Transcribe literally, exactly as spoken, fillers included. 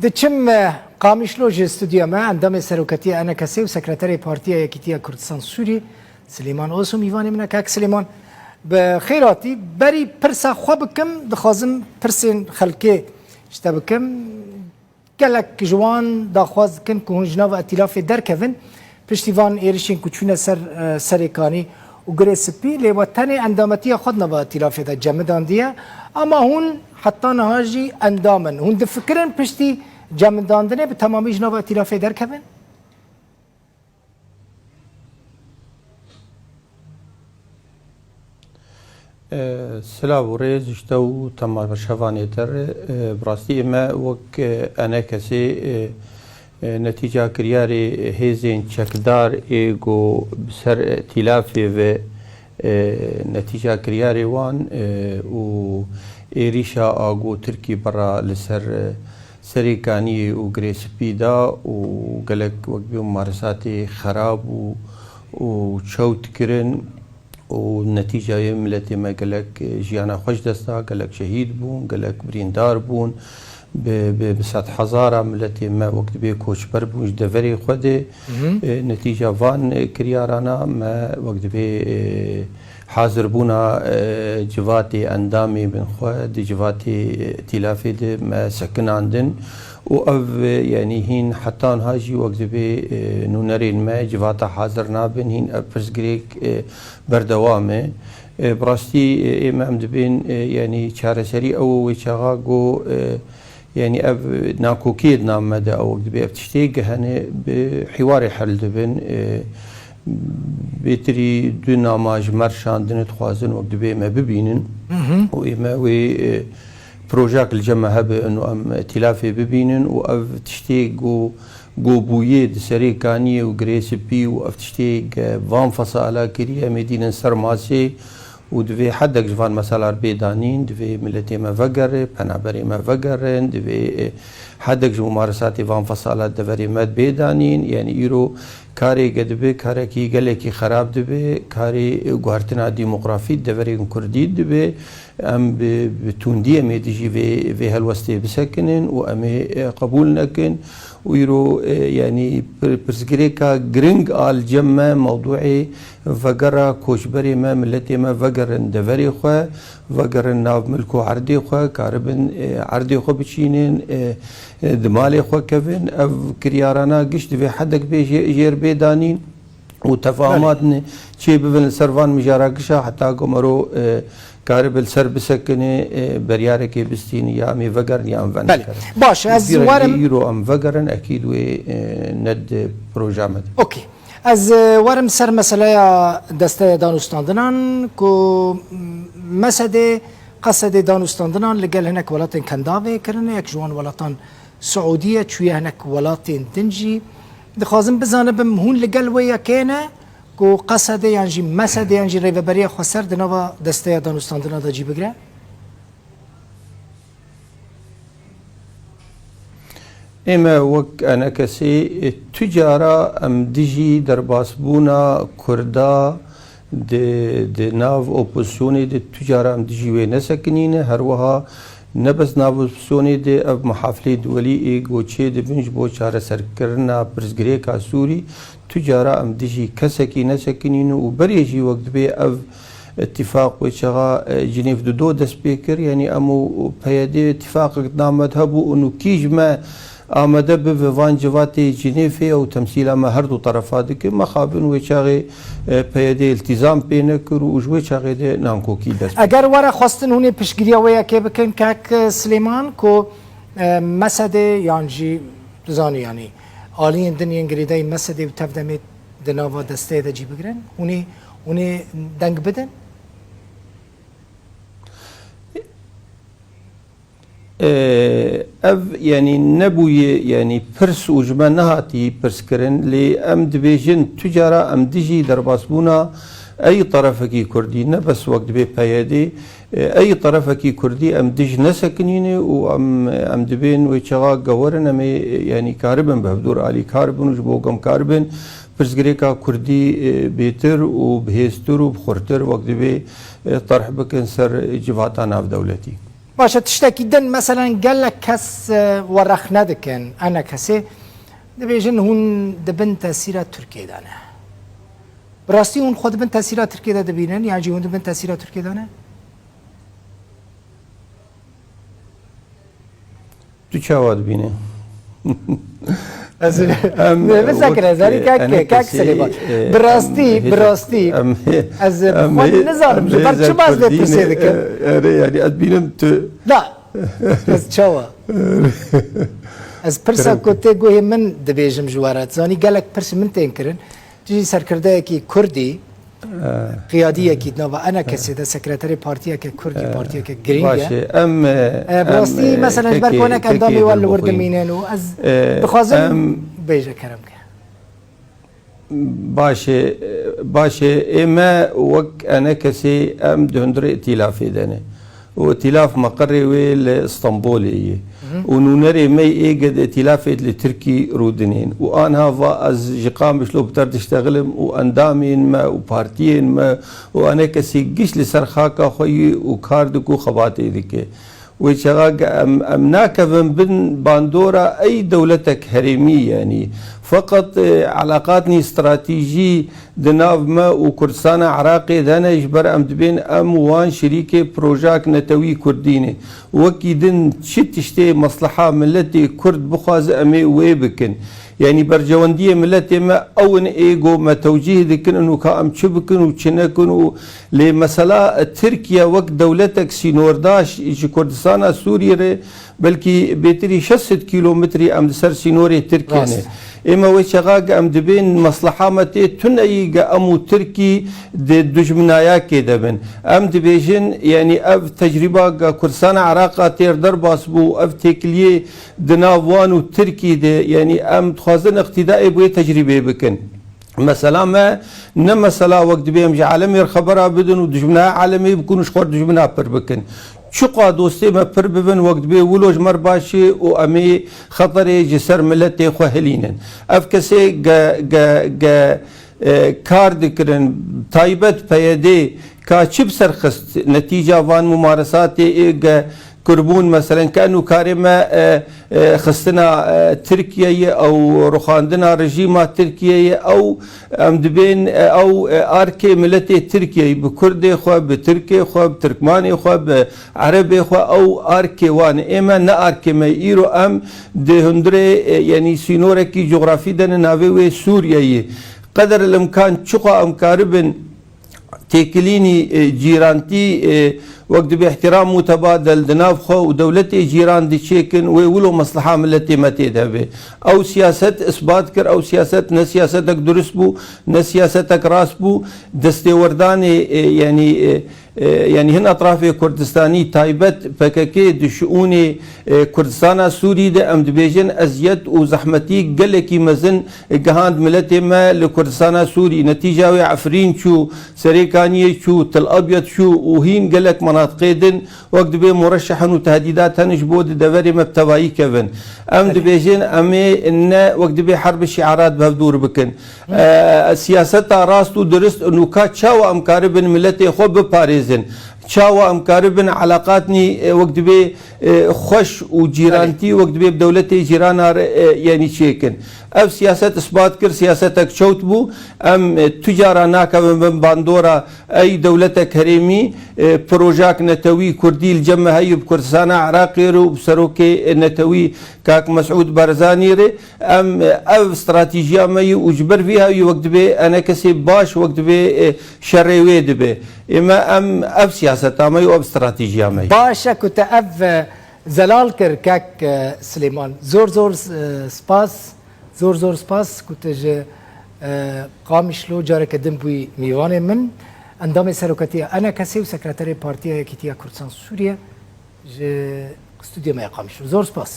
Diçim, e, Qamişlo ji stûdyoya me, endamê seroketiya E N K S ê û sekreterê Partiya Yekîtiya Kurdistan Sûrî, Silêman Oso, mîvanê min e. Kak Silêman, bi xêr hatî. Berî pirsa xwe bikim, dixwazim pirsên xelkê ji te bikim. Gelek ji wan daxwaz dikin ku hûn ji nava îtîlafê derkevin. Piştî van êrişên ku çûne ser, e, Serê Kanî û Girê Spî, lê we tenê endametiya xwe di nava îtîlafê de cemidandiye. Ama hûn heta niha jî endam in. Hûn difikirin piştî cemidandinê bi temamî ji nava îtîlafê derkevin? E, silav û rêz ji te û temaşevanê te re. E, bi rastî ême wek, e, E N K S ê, e, e, netîca kiryarê hêzên çekdar ê ku bi ser îtîlafê ve, e, netîca kiryarê wan, e, û êrîşa a ku Tirkî bera li ser, e, Serê Kaniyê û Girê Spî da û gelek wek bê mumaresatê xerab û, û çewt kirin û netîcayê miletê me gelek, e, jiyana xwe ji dest da, gelek şehîd bûn, gelek birîndar bûn, bi, bi, bi sedhezara miletê me wek dibê koçber bûn ji deverê xwe de. E, netîca van, e, kiryarana me wek dibê, e, hazirbûna, e, civatê endamê bin xwe di civatê, e, îtîlafê de me sekinandin û ev, e, yanî hîn heta niha jî wek dibê, e, nûnerên me civata hazir nabin, hîn ev pirsgirêk, e, berdewam e. E, bi rastî, e, ême em dibên, e, yanî çareserî ew wê çaxa ku, e, yanî ev nakokiyê di nav me de ew wek dibê ev tiştê gehene bi hîwarê hel dibin. E, bêtirî du nama ji me re şandine dixwazin wek dibê me bibînin. Û ême wê, e, projak li cem me hebe û em îtîlafê bibînin û ev tiştê ku, ku bûyê di Serê Kaniyê û Girê Spî û ev tiştê ke van fesala kiriye, em ê dînin ser masê û divê hedek ji van mesalar bê danîn, divê miletê me vegere, penaberê me vegerin, divê, e, hedek ji mumaresatê van fesala deverê me bê danîn. Yanî îro karê ke dibe, karekî gelekî xerab dibe, karê, e, guhertina demografî deverên kurdî dibe. Em bi, bi tundî em ê dijî vê, vê helwestê bisekinin û em ê, e, qebûl nekin. Û îro, e, yanî pir-, pirsgirêka giring a li cem me mewdûê vegera koçberê me, miletê me vegerin deverê xwe, vegerin nav milk û erdê xwe, karibin, e, erdê xwe biçînin, e, e, di malê xwe kevin. Ev kiryarana giş divê hedek bê jê-, jêr bê danîn û tefahumat ne çê bibin li ser van mijara gişa heta ku mero, e, karibe li ser bisekine, e, beryarekê bistîne ya em ê vegerin ya em venegerin. Belê. Baş, ez werim. Îro em vegerin, ekîd wê, e, ne di proja me de. Okey. Ez, e, werim ser meseleya desteya danûstandinan ku, m, Mesedê, Qesedê danûstandinan li gel hinek welatên Kendavê kirine, yek ji wan welatan Siûdî ye, çûye hinek welatên din jî. Dixwazim bizanibim, hûn li gel wê yekê ne ku Qesedê yan jî Mesedê yan jî Rêveberiya Xweser di nava desteya danûstandina de cî bigire? Ême wek E N K S'ê tu cara em dijî derbasbûna Kurda di, di nav opozisyonê de tu cara em dijî wê nesekinîne. Her wiha ne bes nav opozisyonê de ev muhafilê duwelî ê ku çê dibin ji bo çareserkirina pirsgirêka Sûrî, tu cara em dijî kesekî nesekinîne û berê jî wek dibê ev îtîfaq wê çaxa, e, Cinêv du do dest pê kir. Yanî em û P Y D îtîfaqek di nav me de hebû û nûkî ji me amade bibe van civatê Cinêvê ew temsîla me her du terefa dike. Mexabin wê çaxê, e, P Y D îltîzam pê nekir û ji wê çaxê de nankokî dest pê kir. Eger were xwestin hûn ê piştgiriya wê yekê bikin, kek Silêman, ku, e, Mesedê yan jî, tu zanî, yanî aliyên din yên girêdayî Mesedê û Tevdemê di nava desteyê de cî bigirin? Hûn ê, hûn ê deng bidin? Ee, ev, yanî, nebûye, yanî, pirs û ji me nehatî pirskirin, lê em dibêjin tu cara em dijî derbasbûna ey terefekî kurdî, ne bes wek dibê P Y D, e, ey terefekî kurdî em dij nesekinîne û em, em dibên wê çaxa gewerin, em ê, yanî, karibin bi hevdûr alî kar bin û ji bo ku em karibin pirsgirêka kurdî, e, bêtir û bihêztir û bi xurtir wek dibê, e, terh bikin ser civata navdewletî. Baş e, tiştekî din, meselen gelek kes, e, we rexne dikin, ENKSê dibêjin hûn di bin tesîra Tirkiyê de ne. Bi rastî hûn xwe di bin tesîra Tirkiyê de dibînin, yan jî hûn di bin tesîra Tirkiyê de ne? Tu çawa dibînî? Ez Em, bisekine, wek, zarî e, kek, kek enekesî, Silêman. E, Bi rastî, em bi hêza-, rastî. Em hê-, Ez em xwe hê-, nizanim, em ji ber hêza çima ez vê Kurdî pirsê ne, dikim? E, erê, yanî ez dibînim tu Na, ez çawa? Ez pirsa Kerem. Ku tê guhê min dibêjim ji we re. Zanî gelek pirs min tên kirin. Tu jî serkirdeyekî Kurdî, qiyadiyekî di nava ENKSê de, sekreterê partiyeke Kurdî, partiyeke girîng e. Baş e. Em, e, E, bi em, rastî, e, mesela, ji ber kekê, konek kekê endamê we li wir dilbixwîn. Dimînin û ez E, dixwazim em bêje kerem ke. Baş e, e, baş e. Ê me wek ENKSê em di hundirê îtîlafê de ne. Û îtîlaf meqerê wê li Stenbolê ye. Hı hı. Û nûnerê me yê êged îtîlafê li Tirkî rûdinên. Û anha va ez ji Qamişlo bi ter diştexilim û endamên me û partiyên me û ENKSê giş li ser xaka xwe yî û kar dike û xebatê dike. Wê çaxa ge em, em nakevin bin bandora ey dewletek herêmî, yanî. Feqet, e, eleqatnî stratejî di nav me û Kurdistana Iraqê de ne, ji ber em dibên em û wan şirîkê projak netewî Kurdî ne. Wekî din çi tiştê mesleha miletê Kurd bixwaze em ê wê bikin. Yanî berjewendiyê miletê me ew in ê go me tewcîh dikin û ka em çi bikin û çi nekin û lê mesela Tirkiye wek dewletek sînordaş ji Kurdistana Sûriyê re belkî bêtirî şeş sed kîlometrî em di ser sînorê Tirkiye ne. Rast. Ê me wê çaxa ge em dibên mesleha me tê tune yî ge em û Tirkî di dijminayakê de bin. Em dibêjin, yanî ev tecrîba ge Kurdistana Iraqa têr derbas bû, ev têkiliyê di nav wan û Tirkî de, yanî em dixwazin îqtîdaê bi wê tecrîbê bikin. Mesela me ne mesela wek dibê em ji alemê re xebera bidin û dijmina alemê bikin û ji xwe re dijmina pir bikin. Çiqa dostê me pir bibin, wek dibê wilo ji me re baş e û em ê xeterê ji ser miletê xwe hilînin. Ev kesê ge, ge, ge, e, kar dikirin, taybet PYDê ka çi bi ser xist netîca van mumaresatê ê ge kirbûn, meselen, ke eno karê me, e, e, xistina, e, Tirkiyeyê, ew ruxandina rejîma Tirkiyeyê, ew em dibên, e, ew, e, arkê miletê Tirkiyeyê bi Kurdê xwe, bi Tirkê xwe, bi Tirkmanê xwe, bi Erebê xwe, ew arkê wan e. Ê me ne arkê me. Îro em di hundirê, e, yanî sînorekî cografî de ne navê wê Sûriyeyê. Qeder el imkan çiqa em karibin têkilînî, e, cîrantî, e, wek dibê îhtîram mutebadel di nav xwe û dewletê cîran diçêkin, wê wilo mesleha miletê me tê de be. Ew siyaset isbat kir, ew siyaset ne siyasetek durist bû, ne siyasetek rast bû. Destêwerdanê, e, yanî, e, e, yanî hin etrafê Kurdistanî taybet PKK di şiûnê e, Kurdistana Sûrî de em dibêjin eziyet û zehmetî gelekî mezin gihand miletê me li Kurdistana Sûrî. Netîca wê Efrîn çû, Serêkaniyê çû, Til Abyad çû û hîn gelek menatiqê din wek dibê mureşeh in û tehdîdat hene ji bo di deverê me bi tevayî kevin. Em Belê. Dibêjin em ê ne wek dibê herbi şiarat bi hev dûr bikin. E, siyaseta rast û dirist nûka çawa em karibin miletê xwe biparêzin? Çawa em karibin eleqatnî, e, wek dibê, e, xweş û cîrantî Belê. Wek dibê bi dewletê cîrana re, e, yanî çêkin? Ev siyaset isbat kir, siyasetek çewt bû. Em, e, tu cara nakevin bin bandora ey dewletek herêmî, e, projak netewî Kurdî li cem me heye bi Kurdistana Iraqê re û bi serokê, e, netewî kak Mesûd Barzanî re. Em, e, ev stratejiya me ye û ji ber vî hewî wek dibê ENKSê baş wek dibê, e, şerê wê dibe. Ê me em ev siyaseta me ye û ev stratejiya me ye. Baş e ku te ev, e, zelal kir kek, e, Silêman. Zor zor, e, spas. Zor zor spas ku tu ji, e, Qamişlo careke din bûyî mîvanê min. Endamê Serokatiya ENKSê û Sekreterê Partiya Yekîtiya Kurdistan Sûriye ji stûdyo me ya Qamişlo. Zor spas.